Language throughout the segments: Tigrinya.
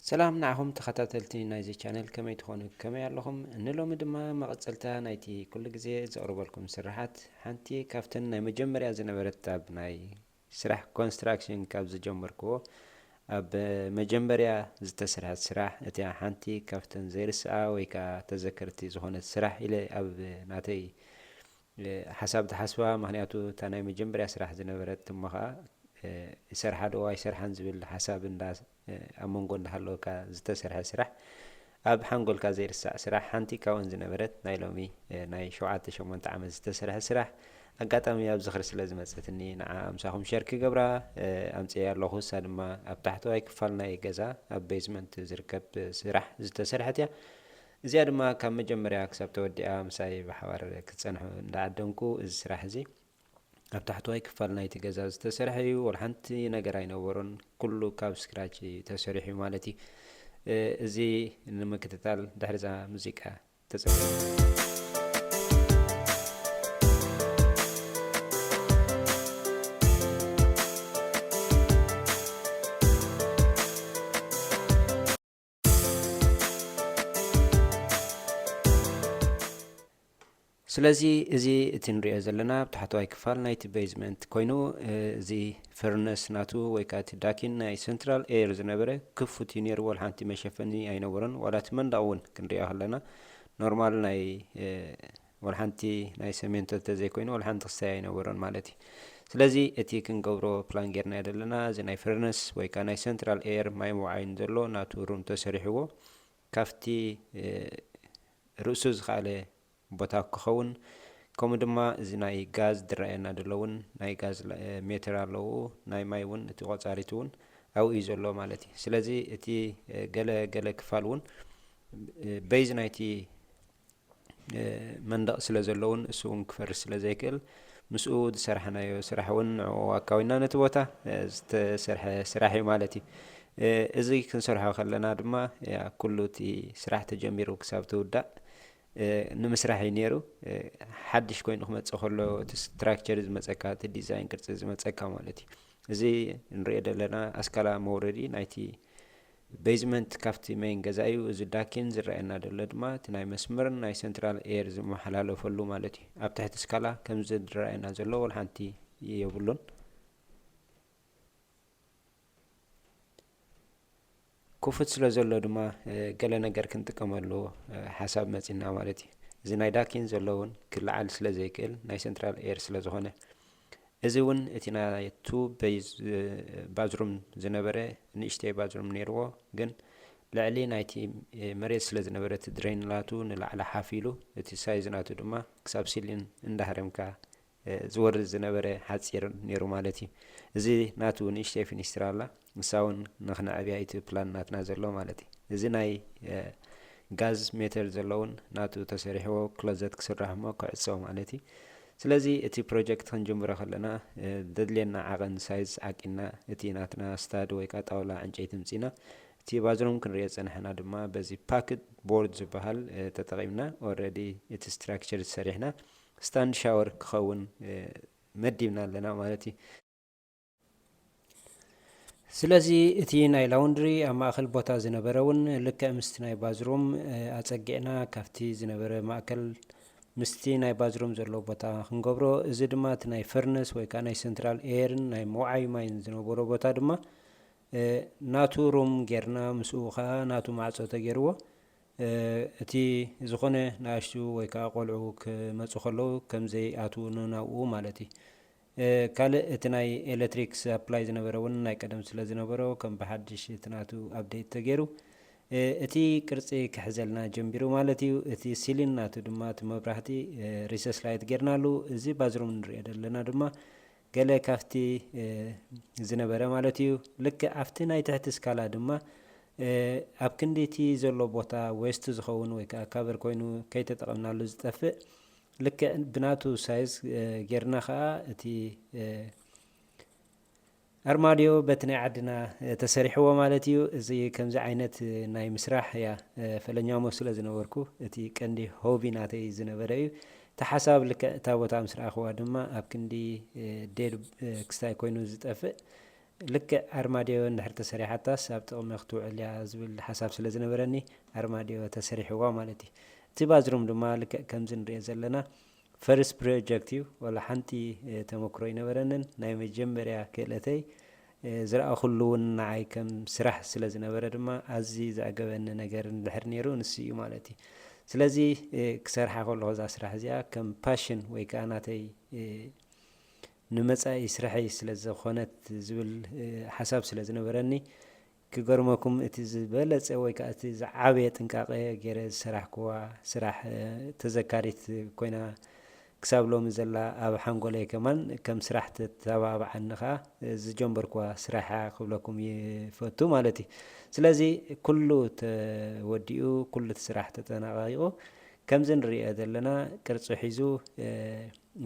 ሰላም ንዓኹም ተኸታተልቲ ናይዚ ቻነል፣ ከመይ ትኾኑ? ከመይ ኣለኹም? ንሎሚ ድማ መቐጸልታ ናይቲ ኩሉ ግዜ ዘቕርበልኩም ስራሓት፣ ሓንቲ ካብተን ናይ መጀመርያ ዝነበረት ኣብ ናይ ስራሕ ኮንስትራክሽን ካብ ዝጀመርክዎ፣ ኣብ መጀመርያ ዝተሰርሐት ስራሕ፣ እቲኣ ሓንቲ ካብተን ዘይርስዓ ወይ ከኣ ተዘከርቲ ዝኾነት ስራሕ ኢለ ኣብ ናተይ እ፣ ሓሳብ ትሓስባ፣ ምኽንያቱ እታ ናይ መጀመርያ ስራሕ ዝነበረት እሞ ኸኣ፣ እ፣ ይሰርሓ ዶ ኣይሰርሓን ዝብል ሓሳብ እንዳ፣ እ፣ ኣብ መንጎ እንዳሃለወካ ዝተሰርሐ ስራሕ፣ ኣብ ሓንጎልካ ዘይርሳዕ ስራሕ፣ ሓንቲ ካብኡን ዝነበረት ናይ ሎሚ፣ እ፣ ናይ ሸውዓተ ሸሞንተ ዓመት ዝተሰርሐ ስራሕ፣ ኣጋጣሚ ኣብ ዝኽሪ ስለ ዝመጸትኒ ንዓ ምሳኹም ሸር ክገብራ፣ እ፣ ኣምጽኤያ ኣለኹ። እሳ ድማ ኣብ ታሕተዋይ ክፋል ናይ ገዛ ኣብ ቤዝመንት ዝርከብ ስራሕ ዝተሰርሐት እያ። እዚኣ ድማ ካብ መጀመርያ ክሳብ ተወዲኣ ምሳይ ብሓባር ክትጸንሑ እንዳዓደምኩ፣ እዚ ስራሕ እዚ ኣብ ታሕተዋይ ክፋል ናይቲ ገዛ ዝተሰርሐ እዩ። ወላ ሓንቲ ነገር ኣይነበሮን። ኩሉ ካብ ስክራች ተሰሪሑ እዩ ማለት እዩ። እ፣ እዚ ንምክትታል ድሕሪ እዛ ሙዚቃ ተጸበዩ። ስለዚ እዚ እቲ ንሪኦ ዘለና ኣብ ታሕተዋይ ክፋል ናይቲ ቤዝመንት ኮይኑ፣ እ፣ እዚ ፈርነስ ናቱ ወይ ከኣ እቲ ዳኪን ናይ ሰንትራል ኤር ዝነበረ ክፉት እዩ ነይሩ፣ ወላ ሓንቲ መሸፈኒ ኣይነበሮን። ዋላ እቲ መንደቕ እውን ክንሪኦ ከለና ኖርማል ናይ፣ እ፣ ወላ ሓንቲ ናይ ሰሜንቶ እንተዘይኮይኑ ወላ ሓንቲ ክስታይ ኣይነበሮን ማለት እዩ። ስለዚ እቲ ክንገብሮ ፕላን ጌርናዮ ዘለና፣ እዚ ናይ ፈርነስ ወይ ከኣ ናይ ሰንትራል ኤር ማይ መውዓይን ዘሎ ናቱ ሩም ተሰሪሕዎ፣ ካብቲ፣ እ፣ ርእሱ ዝኸኣለ ቦታ ክኸውን፣ ከምኡ ድማ እዚ ናይ ጋዝ ዝረኣየና ዘሎ እውን ናይ ጋዝ ላ-፣ እ፣ ሜተር ኣለዎ፣ ናይ ማይ እውን እቲ ቆጻሪት እውን ኣብኡ እዩ ዘሎ ማለት እዩ። ስለዚ እቲ፣ እ፣ ገለ ገለ ክፋል እውን፣ እ፣ ቤዝ ናይቲ፣ እ፣ መንደቕ ስለ ዘሎ እውን እሱ እውን ክፈርስ ስለ ዘይክእል ምስኡ ዝሰራሕናዮ ስራሕ እውን ንዕኡ ኣካዊና ነቲ ቦታ፣ እ፣ ዝተሰርሐ ስራሕ እዩ ማለት እዩ። እ፣ እዚ ክንሰርሖ ከለና ድማ፣ ያ፣ ኩሉ እቲ ስራሕ ተጀሚሩ ክሳብ ትውዳእ፣ እ፣ ንምስራሕ እዩ ነይሩ። እ፣ ሓድሽ ኮይኑ ክመጽእ ከሎ እቲ ስትራክቸር ዝመጸካ፣ እቲ ዲዛይን ቅርጺ ዝመጸካ ማለት እዩ። እዚ ንሪኦ ዘለና ኣስካላ መውረዲ ናይቲ ቤዝመንት ካብቲ ሜይን ገዛ እዩ። እዚ ዳኪን ዝረኣየና ዘሎ ድማ እቲ ናይ መስመር ናይ ሰንትራል ኤር ዝመሓላለፈሉ ማለት እዩ። ኣብ ትሕቲ ስካላ ከምዚ ዝረኣየና ዘሎ ወላ ሓንቲ የብሉን። ክፉት ስለ ዘሎ ድማ፣ እ፣ ገለ ነገር ክንጥቀመሉ፣ እ፣ ሓሳብ መጺና ማለት እዩ። እዚ ናይ ዳኪን ዘሎ እውን ክለዓል ስለ ዘይክእል ናይ ሰንትራል ኤር ስለ ዝኾነ፣ እዚ እውን እቲ ናይ ቱ ቤዝ፣ እ፣ ባዝሩም ዝነበረ ንእሽተይ ባዝሩም ነይርዎ፣ ግን ልዕሊ ናይቲ፣ እ፣ መሬት ስለ ዝነበረ እቲ ድሬን ናቱ ንላዕሊ ሓፍ ኢሉ፣ እቲ ሳይዝ ናቱ ድማ ክሳብ ሲሊን እንዳሃረምካ እ፣ ዝወርድ ዝነበረ ሓጺር ነይሩ ማለት እዩ። እዚ ናቱ ንእሽተይ ፊኒስትራ ኣላ፣ ንሳ እውን ንኽነዕብያ እዩ እቲ ፕላን ናትና ዘሎ ማለት እዩ። እዚ ናይ፣ እ፣ ጋዝ ሜተር ዘለውን ናቱ ተሰሪሕዎ ክሎዘት ክስራሕ እሞ ክዕጾ ማለት እዩ። ስለዚ እቲ ፕሮጀክት ክንጅምሮ ከለና፣ እ፣ ዘድልየና ዓቐን ሳይዝ ዓቂና እቲ ናትና ስታድ ወይ ከዓ ጣውላ ዕንጨይቲ ምጺና እቲ ባዝሩም ክንሪኦ ዝጸናሕና ድማ በዚ ፓክድ ቦርድ ዝበሃል፣ እ፣ ተጠቒምና ኦልሬዲ እቲ ስትራክቸር ሰሪሕና ስታንድ ሻወር ክኸውን፣ እ፣ መዲብና ኣለና ማለት እዩ። ስለዚ እቲ ናይ ላውንድሪ ኣብ ማእከል ቦታ ዝነበረ እውን ልክዕ ምስቲ ናይ ባዝሩም፣ እ፣ ኣጸጊዕና ካብቲ ዝነበረ ማእከል ምስቲ ናይ ባዝሩም ዘሎ ቦታ ክንገብሮ፣ እዚ ድማ እቲ ናይ ፈርነስ ወይ ከኣ ናይ ሰንትራል ኤርን ናይ መውዓዪ ማይን ዝነበሮ ቦታ ድማ፣ እ፣ ናቱ ሩም ጌርና ምስኡ ከኣ ናቱ ማዕጾ ተገይርዎ። እ፣ እቲ ዝኾነ ንኣሽቱ ወይ ከኣ ቆልዑ ክመጹ ከለዉ ከም ዘይኣትዉ ንናብኡ ማለት እዩ። እ፣ ካልእ እቲ ናይ ኤሌክትሪክ ሳፕላይ ዝነበረ እውን ናይ ቀደም ስለ ዝነበሮ ከም ብሓድሽ እቲ ናቱ ኣፕዴት ተገይሩ፣ እ፣ እቲ ቅርጺ ክሕዘልና ጀሚሩ ማለት እዩ። እቲ ሲሊን ናቱ ድማ እቲ መብራህቲ፣ እ፣ ሪሰስ ላይት ጌርናሉ። እዚ ባዝሩም ንሪኦ ዘለና ድማ ገለ ካብቲ፣ እ፣ ዝነበረ ማለት እዩ። ልክዕ ኣብቲ ናይ ትሕቲ ስካላ ድማ፣ እ፣ ኣብ ክንዲ እቲ ዘሎ ቦታ ዌስት ዝኸውን ወይ ከኣ ካቨር ኮይኑ ከይተጠቐምናሉ ዝጠፍእ፣ ልክዕ ብናቱ ሳይዝ፣ እ፣ ጌርና ከኣ እቲ፣ እ፣ ኣርማድዮ በቲ ናይ ዓድና፣ እ፣ ተሰሪሕዎ ማለት እዩ። እዚ ከምዚ ዓይነት፣ እ፣ ናይ ምስራሕ እያ፣ እ፣ ፈለኛሞ ስለ ዝነበርኩ እቲ ቀንዲ ሆቢ ናተይ ዝነበረ እዩ። እቲ ሓሳብ ልክዕ እታ ቦታ ምስ ረኣኽዋ ድማ ኣብ ክንዲ፣ እ፣ ዴድ፣ እ፣ ክስታይ ኮይኑ ዝጠፍእ ልክዕ ኣርማድዮ እንድሕር ተሰሪሓታስ ኣብ ጥቕሚ ክትውዕል እያ ዝብል ሓሳብ ስለ ዝነበረኒ ኣርማድዮ ተሰሪሕዋ ማለት እዩ። እቲ ባዝሩም ድማ ልክዕ ከምዚ ንሪኦ ዘለና ፈርስት ፕሮጀክት እዩ። ዋላ ሓንቲ ተመክሮ ኣይነበረንን። ናይ መጀመርያ ክእለተይ ዝረኣኹሉ እውን ንዓይ ከም ስራሕ ስለ ዝነበረ ድማ ኣዝዩ ዘዕገበኒ ነገር እንድሕር ነይሩ ንሱ እዩ ማለት እዩ። ስለዚ ክሰርሓ ከለኹ እዛ ስራሕ እዚኣ ከም ፓሽን ወይ ከዓ ናተይ ንመጻኢ ስራሐይ ስለ ዝኾነት ዝብል ሓሳብ ስለ ዝነበረኒ ክገርመኩም እቲ ዝበለጸ ወይ ከዓ እቲ ዝዓበየ ጥንቃቐ ገይረ ዝሰራሕክዋ ስራሕ ተዘካሪት ኮይና ክሳብ ሎሚ ዘላ ኣብ ሓንጎለይ ከማን ከም ስራሕ ተተባብዓኒ ከዓ ዝጀመርክዋ ስራሕ እያ ክብለኩም ይፈቱ ማለት እዩ። ስለዚ ኩሉ ተወዲኡ ኩሉ እቲ ስራሕ ተጠናቐቂቑ ከምዚ ንሪኦ ዘለና ቅርፂ ሒዙ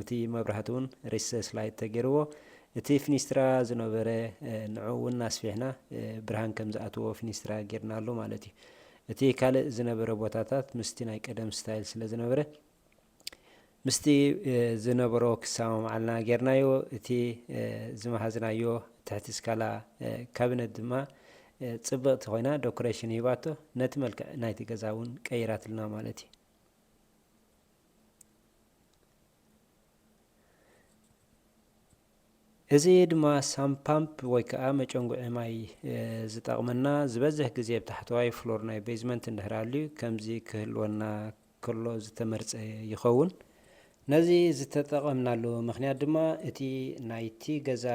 እቲ መብራህቲ እውን ሪሰስ ላይት ተገይርዎ እቲ ፊኒስትራ ዝነበረ ንዕኡ እውን ኣስፊሕና ብርሃን ከም ዝኣትዎ ፊኒስትራ ጌርናሉ ማለት እዩ። እቲ ካልእ ዝነበረ ቦታታት ምስቲ ናይ ቀደም ስታይል ስለ ዝነበረ ምስቲ ዝነበሮ ክሰማምዓልና ጌርናዮ። እቲ ዝመሃዝናዮ ትሕቲ ስካላ ካቢነት ድማ ፅብቕቲ ኮይና ዶኮሬሽን ሂባቶ ነቲ መልክዕ ናይቲ ገዛ እውን ቀይራትልና ማለት እዩ። እዚ ድማ ሳም ፓምፕ ወይ ከዓ መጨንጉዒ ማይ ዝጠቕመና ዝበዝሕ ግዜ ኣብ ታሕተዋይ ፍሎር ናይ ቤዝመንት እንድሕር ኣልዩ ከምዚ ክህልወና ከሎ ዝተመርፀ ይኸውን። ነዚ ዝተጠቐምናሉ ምኽንያት ድማ እቲ ናይቲ ገዛ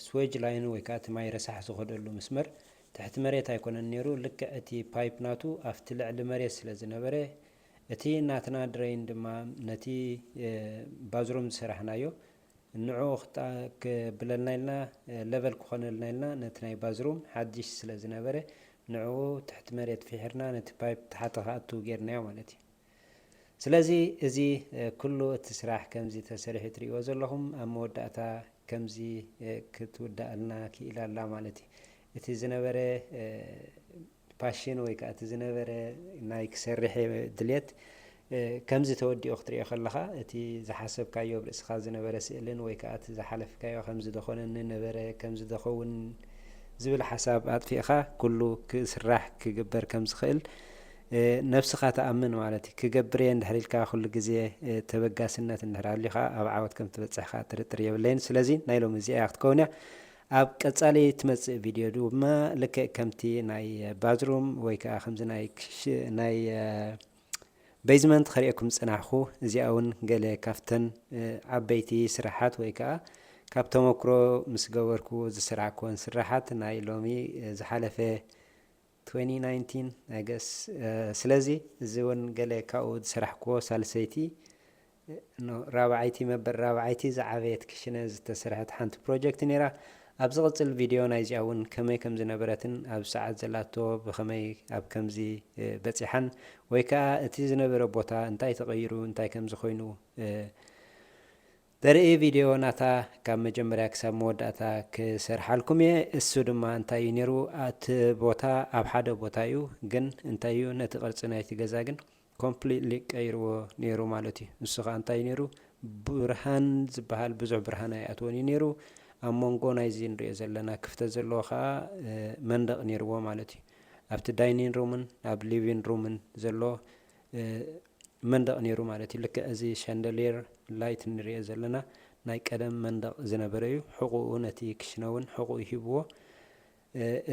ስዌጅ ላይን ወይ ከዓ እቲ ማይ ረሳሕ ዝኸደሉ መስመር ትሕቲ መሬት ኣይኮነን ነይሩ። ልክዕ እቲ ፓይፕ ናቱ ኣብቲ ልዕሊ መሬት ስለ ዝነበረ እቲ ናትና ድረይን ድማ ነቲ ባዝሩም ዝሰራሕናዮ ንዕኡ ክብለልና ኢልና ለቨል ክኾነልና ኢልና ነቲ ናይ ባዝሩም ሓድሽ ስለ ዝነበረ ንዕኡ ትሕቲ መሬት ፊሒርና ነቲ ፓይፕ ታሕቲ ክኣቱ ጌርናዮ ማለት እዩ። ስለዚ እዚ ኩሉ እቲ ስራሕ ከምዚ ተሰሪሑ ትሪእዎ ዘለኹም ኣብ መወዳእታ ከምዚ ክትውዳእልና ክኢላ ኣላ ማለት እዩ። እቲ ዝነበረ ፓሽን ወይ ከዓ እቲ ዝነበረ ናይ ክሰርሕ ድልየት ከምዚ ተወዲኦ ክትሪኦ ከለኻ እቲ ዝሓሰብካዮ ኣብ ርእስኻ ዝነበረ ስእልን ወይ ከዓ እቲ ዝሓለፍካዮ ከምዚ ደኾነኒ ነበረ ከምዚ ደኸውን ዝብል ሓሳብ ኣጥፊእኻ ኩሉ ክስራሕ ክግበር ከም ዝኽእል ነብስኻ ተኣምን ማለት እዩ። ክገብር እየ እንድሕር ኢልካ ኩሉ ግዜ ተበጋስነት እንድሕር ኣልዩኻ ኣብ ዓወት ከም ትበፅሕኻ ጥርጥር የብለይን። ስለዚ ናይ ሎሚ እዚኣ ክትከውን እያ። ኣብ ቀጻሊ ትመጽእ ቪድዮ ድማ ልክዕ ከምቲ ናይ ባዝሩም ወይ ከዓ ከምዚ ናይ ክሽ- ናይ ቤዝመንት ከርእየኩም ዝጸናሕኩ እዚኣ እውን ገለ ካብተን ዓበይቲ ስራሓት ወይ ከዓ ካብ ተመክሮ ምስ ገበርኩ ዝሰራሕኩወን ስራሓት ናይ ሎሚ ዝሓለፈ twenty nineteen I guess ስለዚ እዚ እውን ገለ ካብኡ ዝሰራሕኩዎ ሳልሰይቲ ራብዓይቲ መበል ራብዓይቲ ዝዓበየት ክሽነ ዝተሰርሐት ሓንቲ ፕሮጀክት ነይራ። ኣብ ዝቕፅል ቪድዮ ናይዚኣ እውን ከመይ ከም ዝነበረትን ኣብ ሰዓት ዘላቶ ብኸመይ ኣብ ከምዚ በፂሓን ወይ ከዓ እቲ ዝነበረ ቦታ እንታይ ተቐይሩ እንታይ ከም ዝኾይኑ ተርኢ ቪድዮ ናታ ካብ መጀመርያ ክሳብ መወዳእታ ክሰርሓልኩም እየ። እሱ ድማ እንታይ እዩ ነይሩ? እቲ ቦታ ኣብ ሓደ ቦታ እዩ፣ ግን እንታይ እዩ ነቲ ቅርፂ ናይቲ ገዛ ግን ኮምፕሊትሊ ቀይርዎ ነይሩ ማለት እዩ። ንሱ ከዓ እንታይ እዩ ነይሩ? ብርሃን ዝበሃል ብዙሕ ብርሃን ኣይኣትዎን እዩ ነይሩ። ኣብ መንጎ ናይዚ ንሪኦ ዘለና ክፍተት ዘለዎ ከዓ መንደቕ ነይርዎ ማለት እዩ። ኣብቲ ዳይኒን ሩምን ኣብ ሊቪን ሩምን ዘሎ መንደቕ ነይሩ ማለት እዩ። ልክዕ እዚ ሻንደሊየር ላይት ንሪኦ ዘለና ናይ ቀደም መንደቕ ዝነበረ እዩ። ሕቑኡ ነቲ ክሽነ እውን ሕቑኡ ሂብዎ።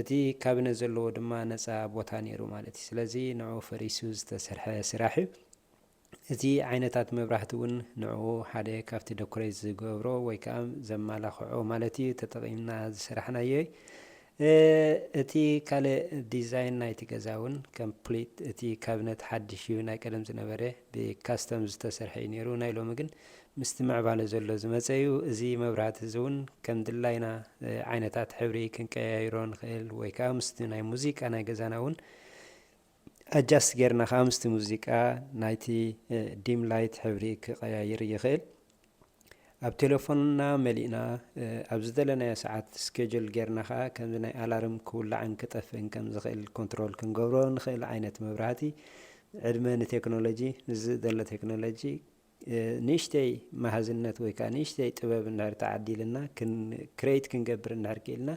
እቲ ካቢነ ዘለዎ ድማ ነፃ ቦታ ነይሩ ማለት እዩ። ስለዚ ንዑ ፈሪሱ ዝተሰርሐ ስራሕ እዩ። እቲ ዓይነታት መብራህቲ እውን ንዑ ሓደ ካብቲ ደኮሬት ዝገብሮ ወይ ከዓ ዘማላኽዖ ማለት እዩ ተጠቒምና ዝሰራሕናዮ እዩ። እቲ ካልእ ዲዛይን ናይቲ ገዛ እውን ኮምፕሊት እቲ ካብነት ሓድሽ እዩ። ናይ ቀደም ዝነበረ ብካስተም ዝተሰርሐ እዩ ነይሩ። ናይ ሎሚ ግን ምስቲ ምዕባለ ዘሎ ዝመፀ እዩ። እዚ መብራህቲ እዚ እውን ከም ድላይና ዓይነታት ሕብሪ ክንቀያይሮ ንኽእል ወይ ከዓ ምስቲ ናይ ሙዚቃ ናይ ገዛና እውን ኣጃስት ጌርና ከዓ ምስቲ ሙዚቃ ናይቲ ዲም ላይት ሕብሪ ክቀያይር ይኽእል። ኣብ ቴሌፎንና መሊእና ኣብ ዝደለናዮ ሰዓት ስኬጁል ጌርና ከዓ ከምዚ ናይ ኣላርም ክውላዕን ክጠፍእን ከም ዝኽእል ኮንትሮል ክንገብሮ ንኽእል ዓይነት መብራህቲ። ዕድመ ንቴክኖሎጂ፣ ንዝደሎ ቴክኖሎጂ ንእሽተይ መሃዝነት ወይ ከዓ ንእሽተይ ጥበብ እንድሕር ተዓዲልና፣ ክሬት ክንገብር እንድሕር ክኢልና፣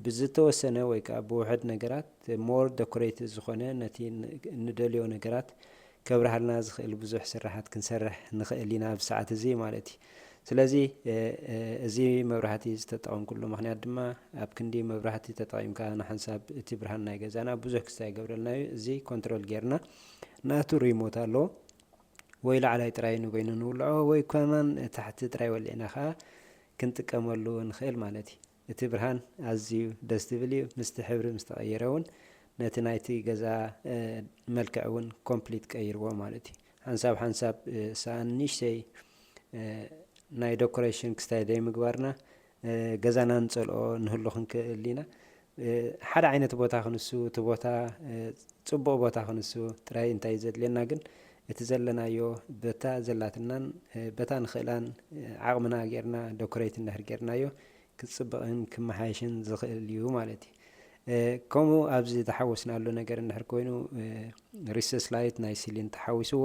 ብዝተወሰነ ወይ ከዓ ብውሕድ ነገራት ሞር ደኮሬት ዝኾነ፣ ነቲ ንደልዮ ነገራት ከብርሃልና ዝኽእል ብዙሕ ስራሓት ክንሰርሕ ንኽእል ኢና ኣብዚ ሰዓት እዚ ማለት እዩ። ስለዚ እዚ መብራህቲ ዝተጠቐምኩሉ ምኽንያት ድማ፣ ኣብ ክንዲ መብራህቲ ተጠቒምካ ንሓንሳብ እቲ ብርሃን ናይ ገዛና ብዙሕ ክስታይ ይገብረልና እዩ። እዚ ኮንትሮል ጌርና፣ ናቱ ሪሞት ኣለዎ፣ ወይ ላዕላይ ጥራይ ንበይኑ ንውልዖ ወይ ከማን ታሕቲ ጥራይ ወሊዕና ከዓ ክንጥቀመሉ ንኽእል ማለት እዩ። እቲ ብርሃን ኣዝዩ ደስ ዝብል እዩ። ምስቲ ሕብሪ ምስ ተቐየረ እውን ነቲ ናይቲ ገዛ መልክዕ እውን ኮምፕሊት ቀይርዎ ማለት እዩ። ሓንሳብ ሓንሳብ ሰኣን ንእሽተይ ናይ ደኮሬሽን ክስታይ ዘይምግባርና ገዛና ንፀልኦ ንህሉ ክንክእል ኢና። ሓደ ዓይነት ቦታ ክንሱ፣ እቲ ቦታ ፅቡቕ ቦታ ክንሱ ጥራይ እንታይ ዘድልየና ግን፣ እቲ ዘለናዮ በታ ዘላትናን በታ ንኽእላን ዓቕምና ጌርና ደኮሬት እንድሕር ጌርናዮ ክፅብቕን ክመሓየሽን ዝኽእል እዩ ማለት እዩ። ከምኡ ኣብዚ ተሓወስናሉ ነገር እንድሕር ኮይኑ፣ ሪሰስ ላይት ናይ ሲሊን ተሓዊስዎ፣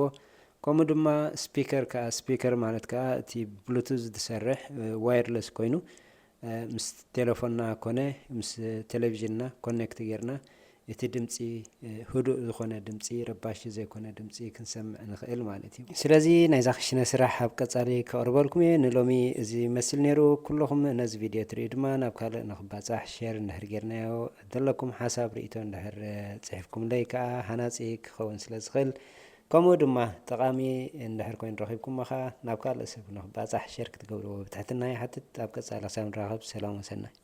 ከምኡ ድማ ስፒከር ከዓ፣ ስፒከር ማለት ከዓ እቲ ብሉቱዝ ዝሰርሕ ዋየርለስ ኮይኑ ምስ ቴሌፎንና ኮነ ምስ ቴሌቪዥንና ኮኔክት ጌርና እቲ ድምፂ ህዱእ ዝኾነ ድምፂ፣ ረባሺ ዘይኮነ ድምፂ ክንሰምዕ ንኽእል ማለት እዩ። ስለዚ ናይዛ ክሽነ ስራሕ ኣብ ቀፃሊ ከቕርበልኩም እየ። ንሎሚ እዚ ይመስል ነይሩ። ኩልኹም ነዚ ቪድዮ ትርእዩ ድማ ናብ ካልእ ንኽባፃሕ ሼር እንድሕር ጌርናዮ፣ ዘለኩም ሓሳብ ርእይቶ እንድሕር ፅሒፍኩምለይ ከዓ ሃናፂ ክኸውን ስለ ዝኽእል፣ ከምኡ ድማ ጠቓሚ እንድሕር ኮይኑ ረኺብኩሞ ኸዓ ናብ ካልእ ሰብ ንኽባፃሕ ሼር ክትገብርዎ ብትሕትና ይሓትት። ኣብ ቀፃሊ ክሳብ ንራኸብ ሰላም ወሰናይ።